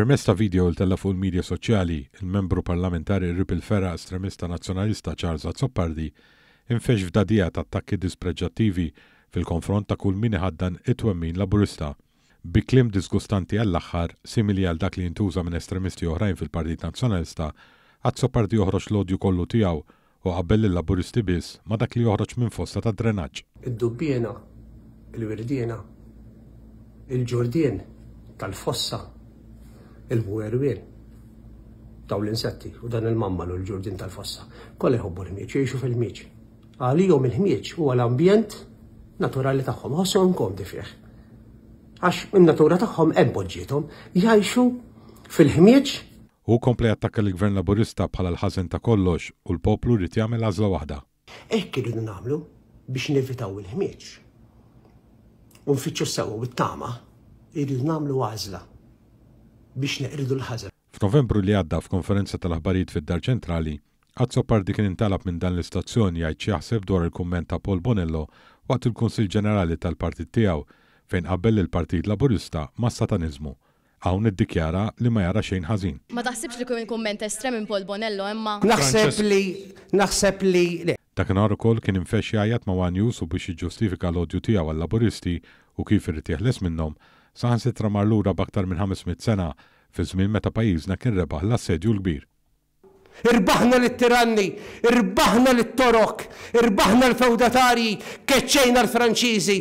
Permezz ta' video li tella' fuq il-midja soċjali, il-Membru Parlamentari qrib il-fergħa estremista Nazzjonalista Charles Azzopardi infexx f'dagħdigħa ta' attakki dispreġġattivi fil-konfront ta' kull min iħaddan it-twemmin Laburista. Bi kliem diżgustanti għall-aħħar, simili għal dak li jintuża minn estremisti oħrajn fil-Partit Nazzjonalista, Azzopardi joħroġ l-odju kollu tiegħu u qabbel lil-Laburisti biss ma' dak li joħroġ minn fossa tad-drenaġġ. Id-dubbiena, il-wirdiena, il-ġurdien tal-fossa, il-bwerwien, dawn l-insetti u dan il-mammalu l-ġurdien tal-fossa, kollha jħobbu l-ħmieġ, jgħixu fil-ħmieġ. Għalihom il-ħmieġ huwa l-ambjent naturali tagħhom, iħossuhom komdi fih. Għax in-natura tagħhom hemm poġġiethom, jgħixu fil-ħmieġ. Hu kompla jattakka lill-Gvern Laburista bħala l-ħażen ta' kollox u l-poplu jrid jagħmel għażla waħda. Hekk irridu nagħmlu biex nevitaw il-ħmieġ u nfittxu s-sewwa u t-tama, irridu nagħmlu għażla biex neqridu l-ħażen. F'Novembru li għadda f'konferenza tal-aħbarijiet fid-Dar Ċentrali, Azzopardi kien intalab minn dan l-istazzjon jgħid x'jaħseb dwar il-kumment ta' Paul Bonello waqt il-Kunsill Ġenerali tal-partit tiegħu fejn qabbel lill-Partit Laburista mas-sataniżmu. Hawn iddikjara li ma jara xejn ħażin. Ma taħsibx li kien kumment estrem minn Paul Bonello imma. Naħseb li, naħseb li le. Dakinhar ukoll kien infexx jgħajjat ma' one News u biex jiġġustifika l-odju tiegħu għal-Laburisti u kif irid jeħles minnhom, saħansitra mar lura b'aktar minn 500 sena, fi żmien meta pajjiżna kien rebaħ l-Assedju l-Kbir. Irbaħna lit-tiranni, irbaħna lit-Torok, irbaħna l-fewdatarji, keċċejna l-Franċiżi.